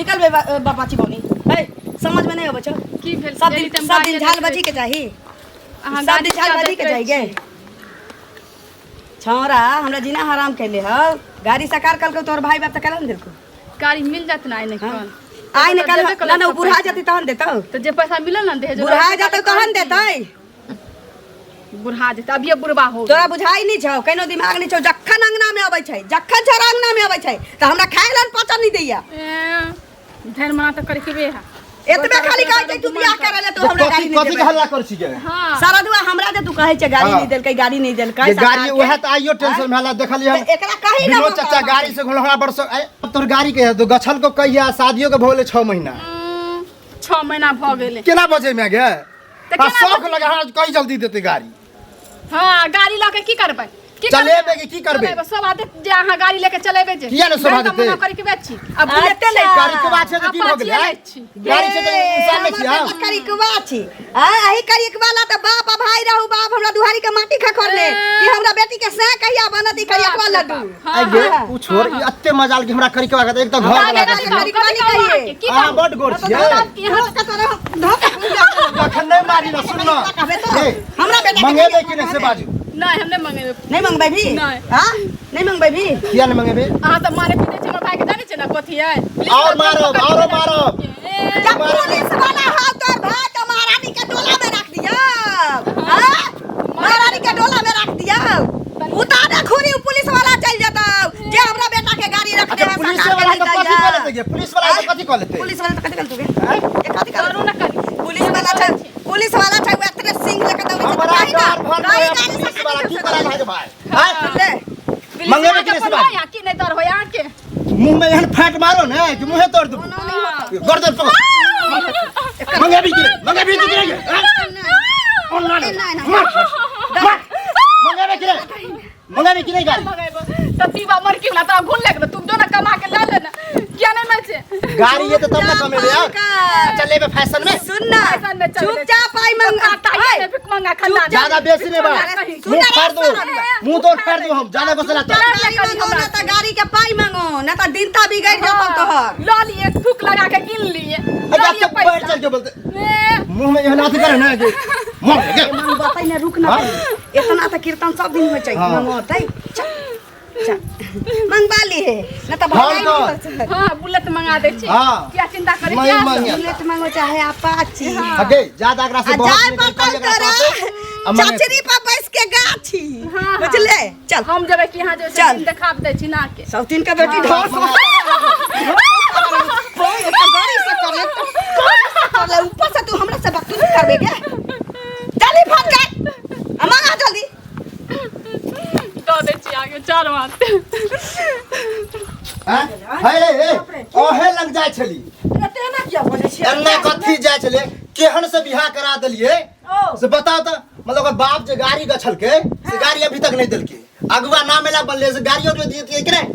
निकलबै बापा चिबौनी है समझ में नहीं अबै छौ। की भेल? सब दिन सब दिन झाल बजी के चाही। अहाँ सब दिन झाल बजी के चाही गे। छौरा हमरा जीना हराम कैले हौ। गाड़ी सकार कलको तोहर भाई बाप त कल देलको। गाड़ी मिल जात ना आइ नहीं कल। आइ ने कल ना ना, बुढ़ा जती तहन देतौ। तो जे पैसा मिलल ना दहेज बुढ़ा जतौ तहन देतै। बुढ़ा जेतै अभिये बुढ़बा हो। तोरा बुझाइ नहीं छौ, केनो दिमाग नहीं छौ। जखन अंगना में अबै छै, जखन छौरा अंगना में अबै छै त हमरा खाय लन पचन नहीं दैया। धैर्य मना तऽ करके है। एतबे खाली कहै छै तू बियाह करे ले तो हमरा गाड़ी कथी नहीं कथी के देबै। हल्ला करै छी गे? हाँ। सारा दुआ हमरा जे तू कहै छै गाड़ी हाँ। नहीं देलकै, गाड़ी नहीं देलकै। जे सरकार गाड़ी के। वएह तऽ आइयो टेंशन में हल्ला देखलियै हम। तऽ एकरा कही ना विनोद मौका चाचा बाटे। गाड़ी से घुमल हमरा बड़ शौक। अरे, तोहर गाड़ी के है तो गछल को कहिया शादियो के भऽ गेलै 6 महीना। 6 महीना भऽ गेलै। केना बजै में गे? तऽ आ केना शौक बजै? लगा हमरा कहीं जल्दी देतै गाड़ी। हाँ, गाड़ी लऽ के की करबै? की चलेबै करबै? कि की करबै? चलेबै, शोभा देत जे अहाँ गाड़ी लेके चलेबै जे। किया ने शोभा नहि तऽ देतै? मना करी के बेच छी। आब बुलेटे लै अच्छा। गाड़ी के बात छै तऽ की भऽ गेलै? अपाचिए लै छी। गाड़ी छै तऽ इंसान नहि छी हमर हम? बेटा करिकवा छी। आ एही करिकवा ला तऽ बाप आ भाई रहू, बाप हमरा दुहारी के माटी खखोरले कि हमरा बेटी के सैं कहिया बनत ई करिकवा लड्डू। हाँ, आइ गे, हाँ। उ छोड़, ई एते मजाल कि हमरा करिकवा के एक तऽ घर हमरा वाला बेटा के के करिकवा कथी नहि कहू कहिए। अहाँके? की अहाँ कहू? बड गोर छियै। धोके तोरा धोके अखन नहि मारी ना, सुन ना। कहबे तो। ए, हमरा बेटा के मंगेबै कि नहि से बाजू। नहि, हम नहि मंगेबै। नहीं मंगबै भी? नहि। हाँ? नहीं मंगबै भी? किया नहि मंगेबै? अहाँ तऽ मारे पीटे छी हमर भाई के, जानै छियै ने कथी है? और मारब, औरो मारब। ए, जब पुलिस वाला हाउ तोर भाई तो महारानी के डोला में रख दिया। हाँ? महारानी के डोला में रख दिया। उतारे खुरी उ पुलिस वाला चल जाता जे हमरा बेटा के गाड़ी रख दे अच्छा, पुलिस वाला के कथी कऽ लेतै गे? पुलिस वाला के कथी कऽ लेतै? पुलिस वाला तो कथी कर तू गे? ये कथी कर करू ना करी। पुलिस वाला छै, पुलिस वाला छै, उ एतने सिंह लेके दौड़ै छै। हमरा कहीं ना, डर भर कहीं रहे गाड़ी पुलिस से वाला की करा है भाई? आँय? ले। मंगेबै कि नहि से बाजू? यहाँ की नहि डर होय अहाँके? मुंह में एहन फैट मारो ने कि मुंहे तोड़ दू। गर्दन पकड़। मंगेबी कि नहि? मंगेबी कि नहि? आँय? नहीं, नहीं, नहीं। मार। मंगेबे कि नहि? मंगेबे कि नहि गाड़ी? मंगेबो तऽ तीबा मरकी वाला तोरा घुन लागि तू जो ना कमा के ला लेना, किया नहीं मिल छै? गाड़ी ये तो तब ना कमेबे यार। चुपचाप अच्छा लेबे फैशन में। सुन ना, फैशन में चल चुपचाप आई मंग आई भीख मंगा खानदान। ज्यादा बेसी नहीं बा। सुन मुंह ना, फाड़ दो, सुन ना। मुंह तोड़ फाड़ दो हम ज्यादा गुस्सा तो। गाड़ी मंगो ना त गाड़ी के पाई मंगो ना त दिन ता बिगड़ जातो तोहर। ल लिए थूक लगा के गिन लिए। अच्छा लिए तो बैठ चल के बोलते ए, मुंह में एहन अथी करे ना कि मर गे। मंगबतै ने, रुक ना। हाँ। इतना त कीर्तन सब दिन होइ छै। हाँ। मंगोतै चल चल मंगवा ली है ना त भगाई हाँ, नहीं कर। हाँ, बुलेट मंगा दै छी। हाँ। किया चिंता करै नहीं छी अहाँ सब? मंगे। बुलेट मंगो चाहे अपाची। हगे ज्यादा एकरा से आ बहुत जाय निकल पड़तौ कल एकरा तोरा साथे, आ मंगे। चचरी पर बैस के गाछी। हाँ, हाँ। बुझले? चल हम जेबै कि यहाँ जेबै से चल। दिन देखा दै छी ना के। सौतीन के बेटी ढोस गाड़ी से कर ले, कर ले ऊपर से तू हमरा से बदतमीजी करबे के? जल्दी फोन कर आ मंगा जल्दी। दऽ दै छी आगे चार बात। हैं? हे हे हे, ओहे लग जाय छली। एते एना किया बजै छियै? एन्ना कथी जाय छले? केहन से बियाह करा देलिए ओ। से बताओ त। मतलब ओकर बाप जे गाड़ी गछलकै से गाड़ी अभी तक नहीं देलकै। अगुआ नाम एला बनले से गाड़ियो जो दियतियै कि नहि?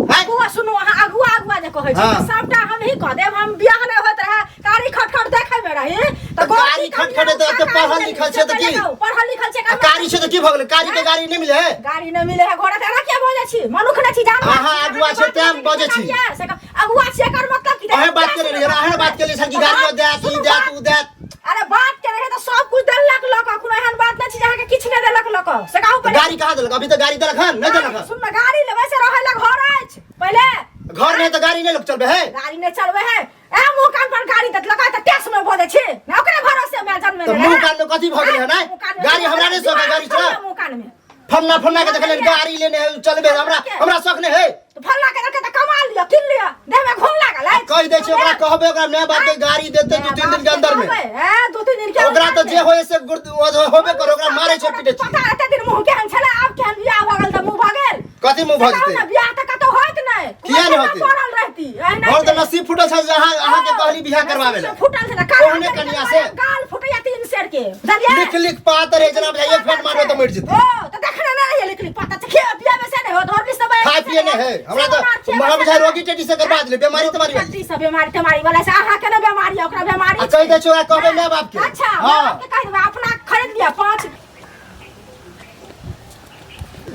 हैं? अगुआ सुनू, अहाँ अगुआ अगुआ जे कहै छी हाँ। तऽ सबटा हमही कह देब। हम बियाह नहि होइत रहै, गाड़ी खटखट देखै मे रही तऽ तऽ गोर गाड़ी की कमी खटखट तऽ एते गाड़ी पढ़ल लेली, लिखल छै तऽ की? लगाउ, पढ़ल लिखल छै। आ गाड़ी छै तऽ की भऽ गेलै? गाड़ी के गाड़ी नहि मिले है? गाड़ी नहि मिले है घोड़ा, तऽ एना किया बजै छी? मनुख नहि छी, जानवर अहाँ छी? अगुआ छै तें बजै छी। से अगुआ छियै एकर मतलब की? अहें बात केने रहियै, अहें बात केने छल कि गाड़ियो देत, ई देत, उ देत। अरे बात के रहे तऽ सब कुछ देलक लऽ कऽ, कोनो एहन बात नहि छै जे अहाँके किछु नहि देलक लऽ कऽ। से कहू तऽ पहिले। गाड़ी कहाँ देलक? अभी तऽ गाड़ी देलक हन? नहि देलक हन? सुन ने, गाड़ी लेबै से रहै लए घर अछि पहिले। घर नहि तऽ गाड़ी नहि लोक चलबै है। गाड़ी नहि चलबै है? ए मुँह कान पर गाड़ी देलक तऽ टैक्स में बजै छी ने, ओकरे भरोसे में जन्मे तऽ मुँह कान में कथी भऽ गेलै हन? मुँह कान में गाड़ी हमरा नहि शौक है गाड़ी चला। मुँह कान में फन्ना फन्ना के देखले गाड़ी लेने है चलबे, हमरा हमरा शौक नहीं है। तो फल्ला के देलकै तऽ कमा लिअ, किन लिअ, देह में घुन लागल अछि। कहि दै छी ओकरा, कहबै ओकरा माय बाप के गाड़ी देतै 2-3 दिन के अंदर में। कहबै, ए, 2-3 दिन के ओकरा तऽ जे होय से होबे कर, ओकरा मारै छै पीटे छै। पता एते दिन मुँह केहन छलै, आब केहन बियाह भऽ गेल तऽ मुँह भऽ गेल। कथी मुँह भऽ से कहू जेतै? ने, बियाह तऽ कतौ होइत नहि। किया नहि होतै? पड़ल रहती, एहना और तऽ छै। नसीब फूटल छै जे अहाँ के कहली बियाह करवावे नसीब ला। से फूटल छै ने, काल ओहने कनिया से। गाल फूटैया 3 सेर के, बुझलियै? लिख लिख पात रे जना बुझाइए फेट मारबै तऽ मरि जेतै। ओ तऽ देखने नहि रहियै लिख लिख पात। अच्छा, खिया पिया में से नहि होत, और भी सब खाय पिए नहि है हमरा तऽ, हमरा बुझाइ रोगी टेटी से करवा देले बीमारी तुम्हारी वाली। टेटी से बीमारी तुम्हारी वाला से अहाँ के ने बीमारी है, ओकरा बीमारी आ कहि दै छियै ओकरा, कहबै माय बाप के। अच्छा, हाँ। माय बाप के कहि देबै, अपना खरीद लिअ 5।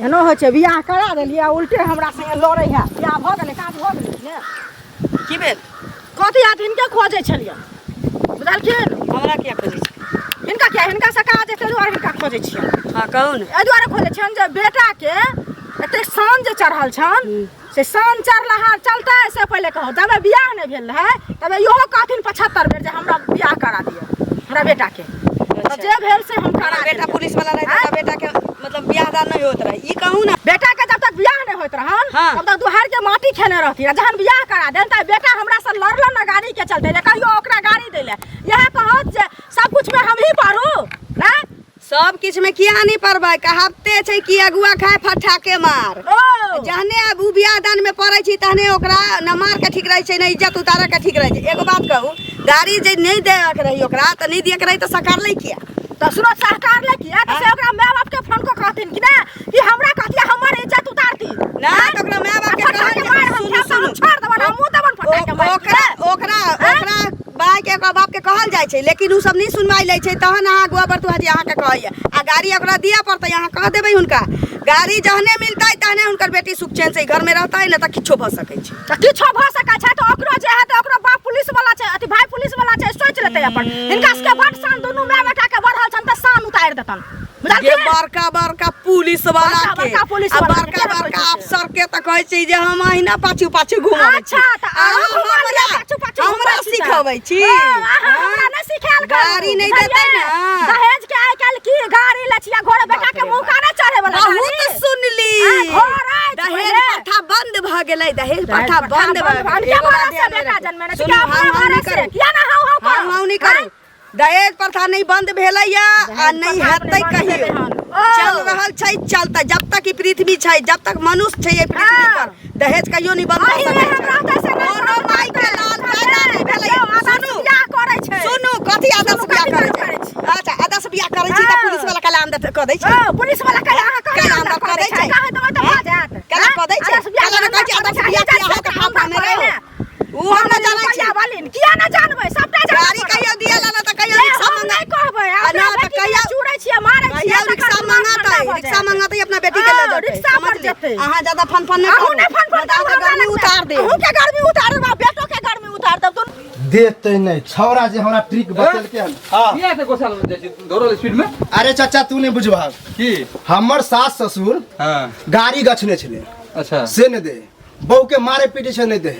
एनो होइ छै, बियाह करा देलियै आ उल्टे हमरा संगे लड़ै है। बियाह भऽ गेलै, काज भऽ गेलै ने। की भेल? कथी हाथ हिनके खोजै छलियै बुझलखिन। हमरा किया खोजै छी? हिनका किया, हिनका से काज एते दुआरे हिनका खोजै छियै। हाँ कहू ने। एहि दुआरे खोजै छियनि जे बेटाके एतेक शान जे चढ़ल छनि से शान चढ़ला चलतै से पहिले कहू। जब बियाह नहि भेल रहै तब इहो कहथिन 75 बेर जे हमरा बियाह करा दिअ हमरा बेटाके। तऽ जे भेल से हम करा बेटा पुलिस वाला रहै तऽ बेटा के मतलब बियाह दान नहीं होत रहे, ई कहू ना। बेटा के जब तक बियाह नहीं होत रहन तब तक दुहार के माटी खेने रहती। आ जहन बियाह करा देन त बेटा हमरा से लड़ल ना गाड़ी के चलते, जे कहियो ओकरा गाड़ी देले। यह कहत जे सब कुछ में हम ही पढ़ू ना। सब किछ में किया नहीं पड़बै, कहावते छै कि अगुआ खाए फट्ठा के मार। ओ जहने आब उ बियाह दान में पड़ै छी तहने ओकरा न मार के ठीक रहै छै न इज्जत उतारे के ठीक रहै छै। एगो बात कहू, गाड़ी जे नहीं देके रही ओकरा त नहीं दिए के रही त सकारलै किया? त सुनो, सहकार ले किया त से ओकरा माय बाप के फोन को कहथिन कि ना कि हमरा कहतिया हमर इज्जत उतारती ना त ओकरा माय बाप के फट्ठा के मार हम सुनू, खायब त हम सुनू। छोड़ देबन, हमहूँ देबन फट्ठा के मार। ओकरा ओकरा ओकरा बाय के ओकरा बाप के कहल जाइ छै, लेकिन उ सब नहीं सुनवाई लै छै तहन अहाँ अगुआ बरतुआ जी अहाँ के कहैया। आ गाड़ी ओकरा दिया पड़तै, अहाँ कह देबै हुनका गाड़ी जहने मिलतै तहने हुनकर बेटी सुख चैन से घर में रहतै, न त किछो भऽ सकै छै। त किछो भऽ सकै छै त ओकरो जे हेतै, ओकरो बाप पुलिस वाला छै, अथी भाई पुलिस वाला छै, सोच लेतै अपन। हिनका सबके बड शान, दुनू माय बेटा के बढ़ल छन त शान उतारि देतन, बुझलखिन? बड़का बड़का पुलिस वाला बड़का के बड़का पुलिस आ वाला के बड़का केना बड़का कहै छै? अफसर के त कहै छै जे हम अहिना पाछू पाछू घुमाबै छी। अच्छा, त अहाँ अहाँ घुमा लिअ, हमरा पाछू पाछू हमरा घुमाबै छी त। सिखबै छी। हँ, अहाँ हमरा नहि सिखायल करू, गाड़ी नहि देतै बुझलियै? ने। दहेज के आइ काल्हि की गाड़ी लै छी आ घोड़ा बेटा के मुँह काने चढ़े वाला बहुत सुनली। आ, घर अछि दहेज पहिले। प्रथा बंद भ गेलै, दहेज दहेज प्रथा बंद भ गेलै। अनके एगो बात भरोसे ध्यान बेटा रखू। जनमेने छी, सुनू, अपना हाँ, हाँ, नहीं भरोसे। करू। किया ना हाँ, हाँ हाँ, करू? हाँ, नहीं करू। दहेज प्रथा नहीं बंद भेलै या आ दहेज नहीं प्रथा हेतै अपने बंद कहियो। भेलै हन। ओ। चल रहल छै, चलतै जब तक ई पृथ्वी छै, जब तक मनुष्य छै ई पृथ्वी हाँ। पर दहेज कहियो नहीं बंद भऽ अही सकै एहन छै। रहतै से नहि कोनो बंद माय के हेतै। लाल पैदा नहीं भेलै। देखियौ, आदर्श सुनू। बियाह करै छै। सुनू, कथी आदर्श सुनू, बियाह कथी करै करै छै? छी? अच्छा, आदर्श बियाह करै छी तऽ हाँ। पुलिस वाला कलाम दे कऽ दै छै। ओ, पुलिस वाला कहे अहाँ कहे कलाम आदर्श कऽ दै छै। कहे देबै तऽ भऽ जायत। कलाम कऽ दै छै। आदर्श बियाह कलाम कहै छै, आदर्श बियाह किया होत फाफड़ा में रहो। उ हम ना जानै छी। रुपैआ वाली किया ना जानबै, सबटा जानबै। गाड़ी कहियो दिएला ना तऽ कहियो जे रिक्शा हम मंगा नहि कहबै, आ अपना ना तऽ बेटी के कहियो चूरै छियै, मारै छियै, कहियो तकर रिक्शा दिमाग मंगातै, ठंडा भऽ रिक्शा जायत। मंगातै अपना बेटी के लऽ हँ, जेतै। रिक्शा पर समझली? जेतै। अहाँ ज्यादा फन फन नहि अहूँ करू। नहि फन फन नहि तऽ करू, अहाँके हमरा गर्मी लगमे। उतार देब। अहूँ के गर्मी उतार देब, आ बेटो के गर्मी उतार देब। दुनू देते नहीं छौड़ा जे हमरा ट्रिक बतेलकै हन। हाँ। किया एते गोसा जाइ छी दौड़ल स्पीड में? अरे चाचा तू नहीं बुझबा की हमर सास ससुर हाँ गाड़ी गछने छलै। अच्छा। से नहीं दे, बहू के मारे पीटे छै नहीं दे।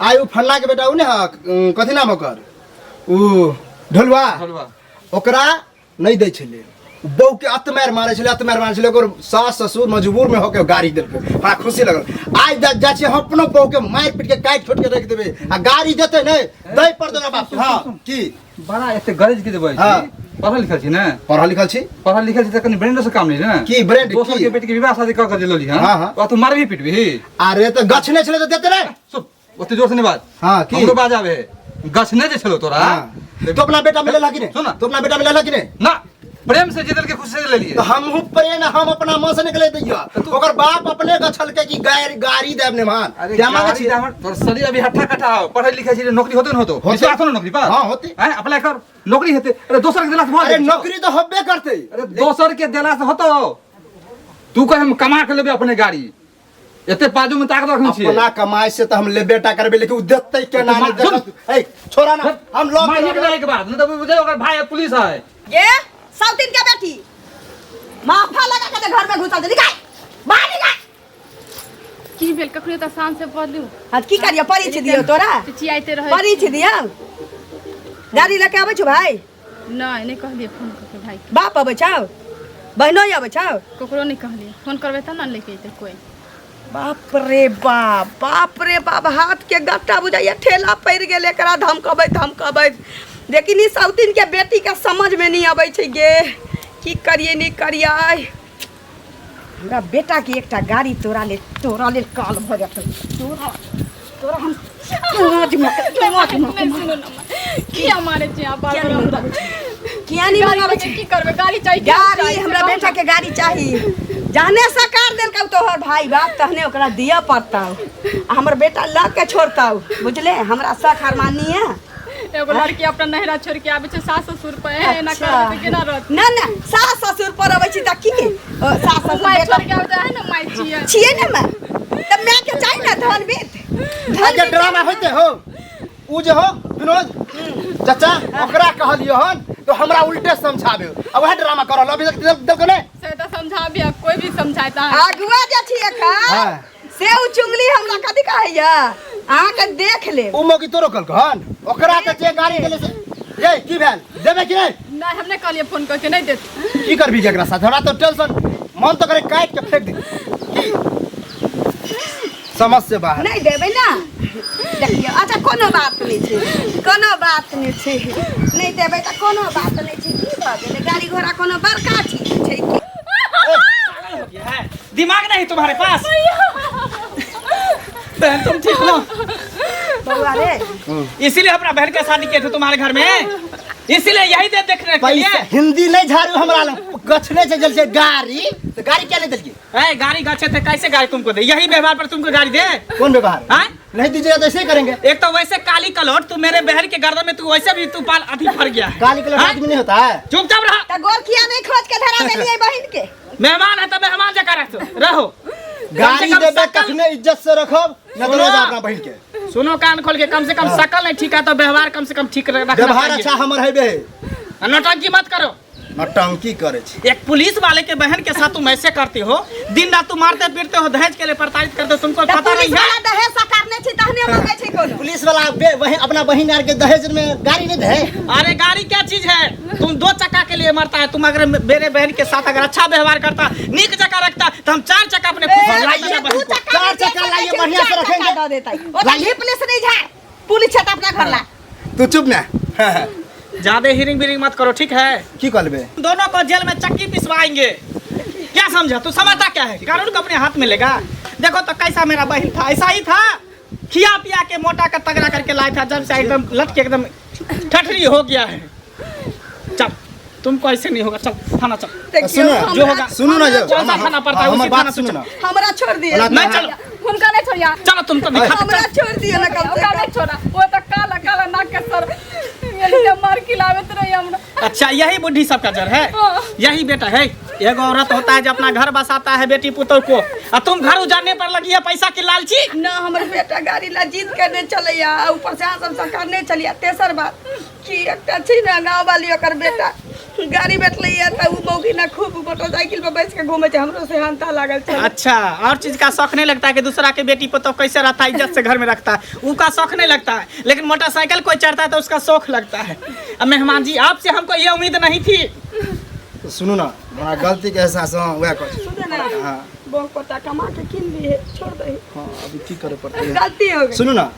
आइ उ फल्ला के बेटा उ ने हा, कथी नाम ओकर, उ ढोलुआ, ढोलुआ। ओकरा नहीं दै छलै। बहू के अतमार मारे छलै, अतमार मारे छलै। ओकर सास ससुर मजबूर में होके गाड़ी देलकै। हमरा खुशी लगल। आइ जा छियै हम अपनो बहू के मारि पीट के काटि खोटि के रखि देबै आ गाड़ी देतै नहि, दै पड़तै ओकरा बाप। हाँ की बड़ा एते गरज के देबै छी? हाँ। पढ़ल लिखल छी ने? पढ़ल लिखल छी। पढ़ल लिखल छी तऽ कनि ब्रेंडो से काम नहीं ने? की ब्रेंड? दोसर की? के बेटी के विवाह शादी कऽ के जे लेली हन, हाँ, हाँ। ओकरा तू मारबी पीटबी? अरे तऽ गछने छलै तऽ देते रे। सुन, ओते जोर से नहीं बाज। हाँ, की? हमरो बाज आबे है। गछने जे छलो तोरा। हाँ। तो अपना बेटा में लेला कि नहीं? सुन ना। तो अपना बेटा में लेला कि नहीं? ना, प्रेम से जे देलके खुशी से लेलिए। तो हमहू प्रेम, हम अपना मन से निकले दैया। ओकर बाप अपने गछलकै कि गाड़ी देब ने मान। अरे क्या मांगे गाड़ी छी? दामन, तोर शरीर अभी हट्ठा कट्ठा हो, पढ़ै लिखै छी, नौकरी होते न होतो? होते। विश्वास हो न नौकरी पर? हाँ, होते। हैं, अप्लाई कर, नौकरी हेते। अरे दोसर के देला से भऽ अरे जाइ छौ। नौकरी तो होबे करते। अरे दोसर के देला से होतो। तू कह हम कमा के लेबे अपने गाड़ी, एते बाजू में ताकत रखने छियै। अपना कमाई से तो हम लेबे टा करबे, लेकिन उ देतै केना तो नहीं सुन। देखत। ए छोड़ा ना, हम लॉक मारिए के जाए के बाद, नहीं तो बुझे ओकर भाई है, पुलिस है। ये सौतीन के बेटी माफा लगा के घर में घुसा दे, निकाल बाहर निकाल। की भेल कखनो तऽ शान से पढ़लू। हाँ की करियो, परीछ दियो तोरा? चिचियाइते रहै। परीछ दियो? गाड़ी लके आबै छौ भाई? नहीं, नहीं कहलिए फोन करके भाई। बाप अबै छौ? बहनोई अबै छौ? ककरो नहीं कहलिए, फोन करबै तब ना लेके अइतै कोई। बाप रे बाप, बाप रे बाप, हाथ के गट्टा बुझाइया ठेला पड़ि गेल एकरा धमकबैत धमकबैत। लेकिन ई सौतीन के बेटी के समझ में नहीं अबै छै गे, की करिए नहीं करिए। हमरा बेटा के एकटा गाड़ी तोरा लेल, तोरा लेल काल भऽ जेतै। तोरा, तोरा हम मौज में, मौज में। नहीं, सुनो ना, किया मारे छी अहाँ बार किया बार नहीं हमरा? मंगाबै छी? किया नहीं गाड़ी मंगाबै लेके छी? की करबै? गाड़ी चाही, गाड़ी, चाही, हमरा कहू बेटा ना। के गाड़ी चाही। जहने सरकार देलकौ तोहर भाई बाप तहने ओकरा दिअ पड़तौ, आ हमर बेटा लऽ के छोड़तौ, बुझले? हमरा शख अरमानी है। एगो लड़की अपना नैहरा छोड़ के आबै छै सास ससुर पर, एना अच्छा। करबै तऽ केना रहत? ना ना, सास ससुर पर अबै छी तऽ की? ओ, सास ससुर माय बेटा छोड़ के आबै है ना, माय छियै। छियै ने माय, तऽ माय के चाही ने धन बीत। धन आगे बीत ड्रामा होते हो। उ जे हो विनोद चाचा ओकरा कहलियो हन तो हमरा उल्टे समझाबे आ वह ड्रामा करल अभी तक देलको नहीं। से तो समझाबी आ, कोई भी समझाता है। अगुआ जे छी एखन हाँ। से उ चुंगली हमरा कथी कहैया अहाँके देख ले। उ मौकी तोरो कहलको हन ओकरा के जे गाड़ी देले से ये की भेल देबे कि नहीं? नहीं हमने कहलिए फोन करके नहीं देत। की करबी एकरा साथ? हमरा तो टेंशन मन तो करे काट के फेंक दे की समझ से बाहर। नहीं देबै ना देखियौ। अच्छा कोनो बात नहीं छै, कोनो बात नहीं छै, नहीं देबै तऽ कोनो बात नहीं छै। की भऽ गेलै? गाड़ी घोड़ा कोनो बड़का चीज छै की? दिमाग नहीं तुम्हारे पास बहन, तुम ठीक हो? बौआ रे इसीलिए अपना बहन के शादी किए थे तुम्हारे घर में, इसीलिए यही दे देखने के लिए। पैसा हिंदी नहीं झाड़ू हमरा लग गछने से जल से गाड़ी तो गाड़ी क्या नहीं दिलकी? ए गाड़ी गछे थे कैसे गाड़ी तुमको दे? यही व्यवहार पर तुमको गाड़ी दे? कौन व्यवहार? हाँ? नहीं दीजिएगा तो ऐसे ही करेंगे। एक तो वैसे काली कलोट तू मेरे बहन के गर्दन में तू वैसे भी तू पाल अभी फर गया है। काली कलोट हाँ? आदमी नहीं होता है। चुपचाप रहा। तऽ गोरखिया नहीं खोज के धरा देलियै बहिन के। मेहमान है तो मेहमान जका रहो। गाड़ी कम से कम देबे शकल- तखने इज्जत से रखब न तो सुनो। रोज अपना बहिन के। सुनो कान खोल के, कम से कम शकल नहीं ठीक है तो व्यवहार कम से कम ठीक रखना व्यवहार चाहिए। अच्छा हमर है बे। नौटंकी मत करो। नौटंकी करे छी। एक पुलिस वाले के बहन के साथ तुम ऐसे करती हो, दिन रात तुम मारते पीटते हो, दहेज के लिए प्रताड़ित करते हो, तुमको तऽ पता पुलिस नहीं है? वाला दहेज सकारने छी तहने मंगै छै कोनो। पुलिस वाला वही अपना बहिन आर के दहेज में गाड़ी नहीं दे। अरे गाड़ी क्या चीज है? तुम दो चक्का के लिए मरता है। तुम अगर मेरे बहन के साथ अगर अच्छा व्यवहार करता, नीक जगह रखता, तो हम चार चक्का अपने खुद से ए, लाइए दू बहन को। चक्का चार नहीं दे चक्का सकै लाइए, छै, बढ़िया से चार चक्का रखेंगे। दऽ देतै। ओ तऽ लाइए। पुलिस नहीं झाड़, पुलिस छै तऽ अपना घर ला। तू चुप ना, ज्यादा हिरिंग बिरिंग मत करो, ठीक है? की कहलबे? दोनों को जेल में चक्की पिसवाएंगे। क्या समझा तू? समझता क्या है? कानून को अपने हाथ में लेगा। देखो तो कैसा मेरा बहन था, ऐसा ही था, खिया पिया के मोटा कर तगड़ा करके लाया था, जब से एकदम लटके एकदम ठठरी हो गया है। चल तुमको ऐसे नहीं होगा, चल थाना चल। देखियौ, सुनो, जो होगा। सुनू ना जो कौन सा थाना पड़ता है हमर उसी बात थाना से सुनू चल। ना। हमरा छोड़ दिअ। ओना नहीं चलो हुनका नहीं छोड़िया। चलो तुम तो दिखा। हमरा छोड़ दिअ ना कम से ओकरा कम। नहीं छोड़ा, वो तो काला काला नाक के सर ये मार खिलावत रही हमरा। अच्छा यही बुढ़ी सबका जर है, यही बेटा है। एगो औरत होता है जो अपना घर बसाता है बेटी पुतोह को, और तुम घर उजाड़ने पर लगी है पैसा की लालची। ना हमर बेटा गाड़ी ला जीत के नहीं चलैया, ऊपर से अहाँ सब सरकार नहीं चलिया। तेसर बात कि एकटा छै ने गाँव वाली ओकर बेटा गाड़ी बैठलैया तऽ उ मौगी ना खूब मोटरसाइकिल पर बैस के घूमै छै, हमरो सेहनता लागल छै। अच्छा और चीज का शौक नहीं लगता है कि दूसरा के बेटी पुतोह कैसे रहता है, इज्जत से घर में रखता है, उनका शौक नहीं लगता है। लेकिन मोटरसाइकिल कोई चढ़ता है तो उसका शौक लगता है। अब मेहमान जी आपसे हमको ये उम्मीद नहीं थी। सुनू ना हमरा गलती के एहसास हो वह कह। सुने ना हाँ बहुत पता कमा के किन लिए छोड़ दही। हाँ अभी की करे पड़तै? गलती हो गई। सुनू ना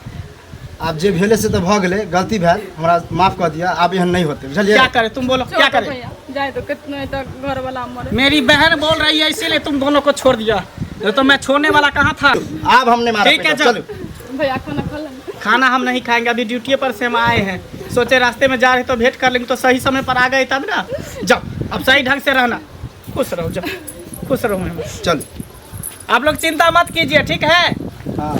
आब जे भेले से तो भऽ गेलै, गलती भेल, हमरा माफ कऽ दिअ, आब एहन नहीं होतै, बुझलियै? क्या करे तुम बोलो, क्या करे? भैया जाए तो कितने तक घर वाला मरे। मेरी बहन बोल रही है इसीलिए तुम दोनों को छोड़ दिया, नहीं तो मैं छोड़ने वाला कहाँ था। आब हम नहीं मारब। ठीक है, चल। चलू। भैया खाना खा लेना। खाना हम नहीं खाएंगे, अभी ड्यूटी पर से हम आए हैं, सोचे रास्ते में जा रहे तो भेंट कर लेंगे, तो सही समय पर आ गए तब ना। जाओ अब सही ढंग से रहना, खुश रहो, जाओ खुश रहो। चलू आप लोग चिंता मत कीजिए, ठीक है? हाँ।